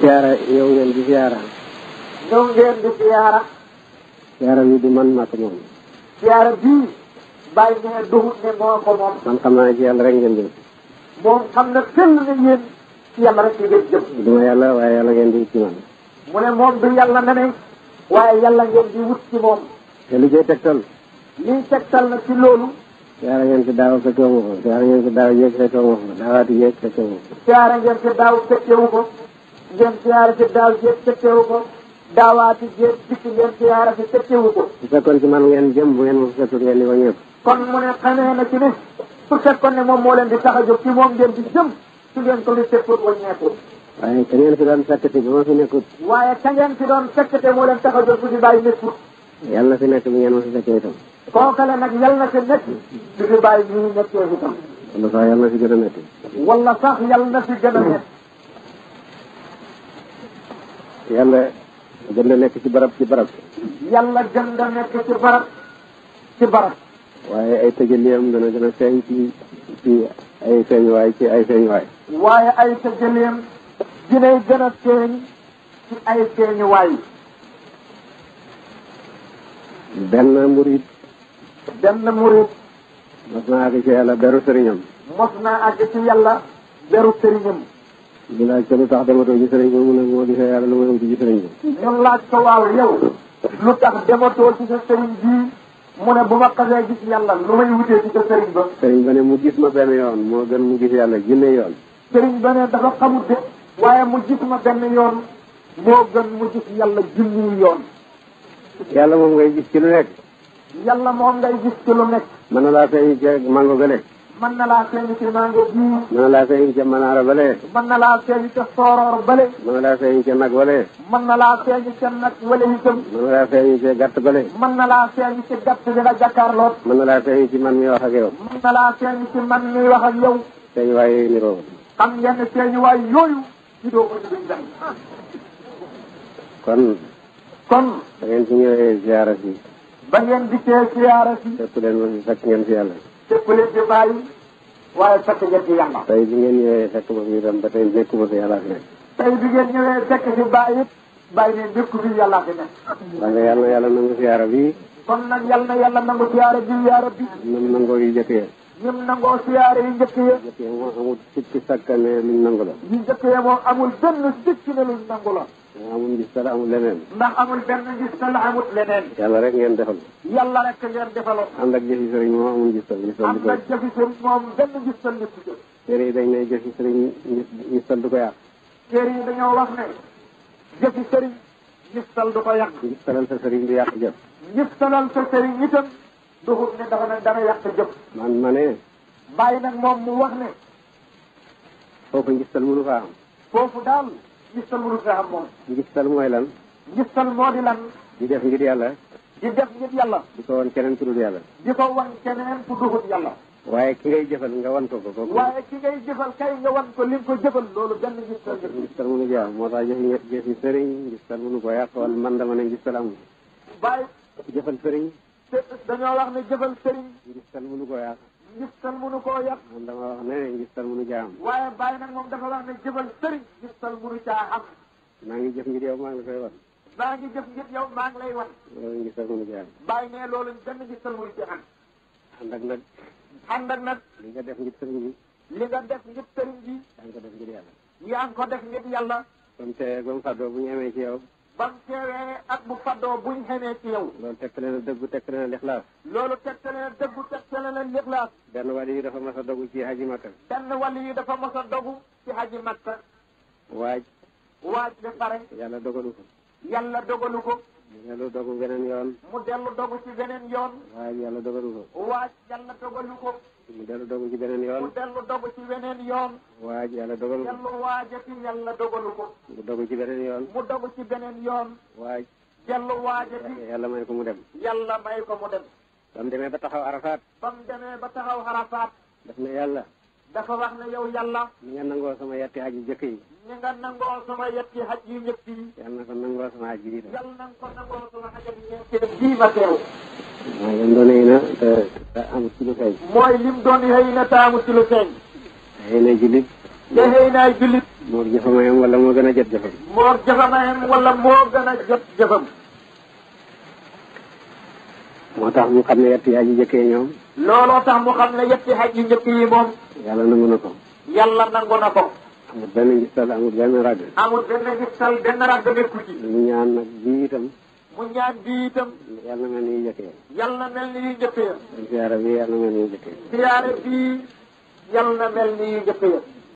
siyaara yow ngeen di siyaara. ñëw ngeen di siyaara. siyaara bi du man maa ko moom. siyaara bii bàyyi ne duhut ne moo ko moom. man xam naa ci yàlla rek ngeen jëm. moom xam na fenn ne yéen ci yàlla rek ngeen jëm. du ma yàlla waaye yàlla ngeen di wut ci man. mu ne moom du yàlla na ne waaye yàlla ngeen di wut ci moom. te li koy tegtal. lii tegtal na ci loolu. siyaara ngeen ci daaw fekkewu ko siyaara ngeen ci daaw yéeg fekkewu ko daawaati yéeg fekkewu ko. siyaara ngeen ci daaw fekkewu ko. ngeen siyaara ci daaw jéeg fekkewu ko. daawaati jéeg dikk ngeen siyaara ci fekkewu ko. su fekkoon ci man ngeen jëm bu ngeen ma fekkul ngeen di ko ñëpp. kon mu ne xamee na ci ne su fekkoon ne moom moo leen di tax a jóg ci moom ngeen di jëm su ngeen ko di fekkut waññeeku. waaye ka ngeen fi doon fekkati ba ma fi nekkut. waaye ka ngeen fi doon fekkate moo leen tax a jóg bu di bàyyi nekkut. yàlla na fi nekk bi ngeen ma fi fekkee itam. kookale nag yal na fi nekk du fi bàyyi ñu nekkee itam. wala sax yàlla na fi gën a metti. wala sax yal na fi gën a nekk. yàlla gën a nekk ci barab ci barab. yàlla gën a nekk ci barab ci barab. waaye ay tëjëliyam dana gën a feeñ ci ay feeñuwaay ci ay feeñuwaay. waaye ay tëjëliyam dinay gën a feeñ ci ay feeñuwaay. benn murid. mos naa àgg ci yàlla beru sëriñam. mos naa àgg ci yàlla beru sëriñam. ñu laaj ko lu tax dematoo ci sëriñ bi mu ne moo gisee yàlla lu may wuti ci sëriñ bi. ñun laaj ko waaw yow lu tax dematoo ci sa sëriñ bii mu ne bu ma xasee gis yàlla lu may wutee ci sa sëriñ ba. sëriñ ba ne mu gis ma benn yoon moo gën mu gis yàlla junne yoon. sëriñ ba ne dafa xamut de waaye mu gis ma benn yoon moo gën mu gis yàlla junni yoon. yàlla moom ngay gis ci lu nekk. yàlla moom ngay gis ci lu nekk. mën na laa feeñ ca mango gële. mën na laa feeñ ci mango bii. mën na laa feeñ ca manaara bale. mën na laa feeñ ca sooroor bale. mën na laa feeñ ca nag wale. mën na laa feeñ ca nag wale itam. mën na laa feeñ ca gàtt bale. mën na laa feeñ ci gàtt bi nga jàkkaarloot. mën na laa feeñ ci man mi wax ak yow. mën na laa feeñ ci man mi wax ak yow. feeñ waay yooyu niroo. xam ngeen ne feeñ waay yooyu ci doo ko duñ dem. kon da ngeen ci ñëwee ziyaara si. ba ngeen dikkee siyaara si. fekk leen ma fi fekk ngeen fi yàlla. fekk leen fi bàyyi waaye fekk ngeen fi yàlla. tey bi ngeen ñëwee fekk ma fi itam ba tey nekkuma fi yàlla fi nekk. tey bi ngeen ñëwee fekk fi bàyyi it bàyyi ne nekku fi yàlla fi nekk. waaye yàlla nangu siyaara bi. kon nag yàlla nangu siyaara bi yaara bi. ñoom nangoo yu jëkk ya. ñoom nangoo siyaara yi njëkk ya. jëkk ya moo amul sikki sakka ne luñ nangu la. yi njëkk ya moom amul benn sikki ne luñ nangu la. amul ngistal amul leneen. ndax amul benn ngistal amul leneen. yàlla rek ngeen defal. yàlla rek ngeen defaloon. ànd ak jëfi sëriñ moom amul ngistal. ànd ak jëfi sëriñ moom benn ngistal nit ci jëf. téere yi dañ ne jëfi sëriñ ngistal du ko yàq. téere yi dañoo wax ne jëfi sëriñ ngistal du ko yàq. ngistalal sa sëriñ du yàq jëf. ngistalal sa sëriñ itam duxut ne dafa ne dara yàq jëf. ma ne. bàyyi nag moom mu wax ne. foofu ngistal mënu faa am. foofu daal ngistal mënu faa am moom. ngistal mooy lan. ngistal moo di lan. di def ngir yàlla. di def ngir yàlla. di ko wan keneen ku dul yàlla. di ko wan keneen ku duxut yàlla. waaye ki ngay jëfal nga wan ko ko. waaye ki ngay jëfal kay nga wan ko li nga ko jëfal loolu benn ngistal. ngistal mënu jaam moo tax jëfi sëriñ ngistal mënu ko yàq wala man dama ne ngistal amul. bàyyi. jëfal sëriñ. te dañoo wax ne jëfal sëriñ. ngistal mënu ko yàq. ngistal mënu koo yàq. man dama wax ne ngistal mënu jaam. waaye bàyyi nag moom dafa wax ne jëfal sëriñ. ngistal mënu caa am. maa ngi jëf ngir yow maa ngi koy wan. maa ngi jëf ngir yow maa ngi lay wan. loolu ngistal mënu jaam. bàyyi ne loolu benn ngistal mënu ci am. ànd ak nag. ànd ak nag. li nga def ngir sëriñ bi. li nga def ngir sëriñ bi. yaa ngi ko def ngir yàlla. yaa ngi ko def ngir yàlla. comme te ba mu fàddoo bu ñu amee ci yow. ba mu teewee ak bu faddoo buñ xamee ci yow. loolu tegtale na dëggu tegtale na lixlaas. loolu tegtale na dëggu tegtale na lixlaas. benn wàll yi dafa mas a dogu ci haji makka. benn wàll yi dafa mas a dogu ci haji makka. waaj ba pare. yàlla dogalu ko. yàlla dogalu ko. mu dellu dogu beneen yoon. mu dellu dogu ci beneen yoon. waaj yàlla dogalu ko. yàlla dogalu ko. mu dellu dogu ci beneen yoon. mu dellu dogu ci beneen yoon. waaj yàlla dogalu ko. dellu waajati yàlla dogalu ko. mu dogu ci beneen yoon. mu dogu ci beneen yoon. waaj. dellu waajati. yàlla may ko mu dem. yàlla may ko mu dem. ba mu demee ba taxaw arafaat. ba mu demee ba taxaw arafaat. daf ne yàlla. dafa wax ne yow yàlla. ni nga nangoo sama yetti haj yu jëkk yi. ni nga nangoo sama yetti haj yu njëkk yi. yàlla na ko nangoo sama haj yi. yàlla na ko nangoo sama haj yu njëkk bii ma teew. mooy lim doon yëy na te amul ci lu feeñ. mooy lim doon yëy na te amul ci lu feeñ. yëy na jullit. te xëy naay jullit moo jëfamayam wala moo gën a jot jëfam moo jëfamayam wala moo gën a jot jëfam moo tax mu xam ne yetti xaj yu njëkkee ñoom looloo tax mu xam ne yetti xaj yu njëkk yi moom yàlla nangu na ko yàlla nangu na ko amul benn ngistal amul benn ràgg amul benn ngistal benn ràgg nekku ci mu ñaan nag bii itam mu ñaan bii itam yàlla mel ni yu njëkkee yàlla mel ni yu njëkk ya siyaara bi yàlla mel ni yu njëkkee siyaare bii yàlla mel ni yu njëkk ya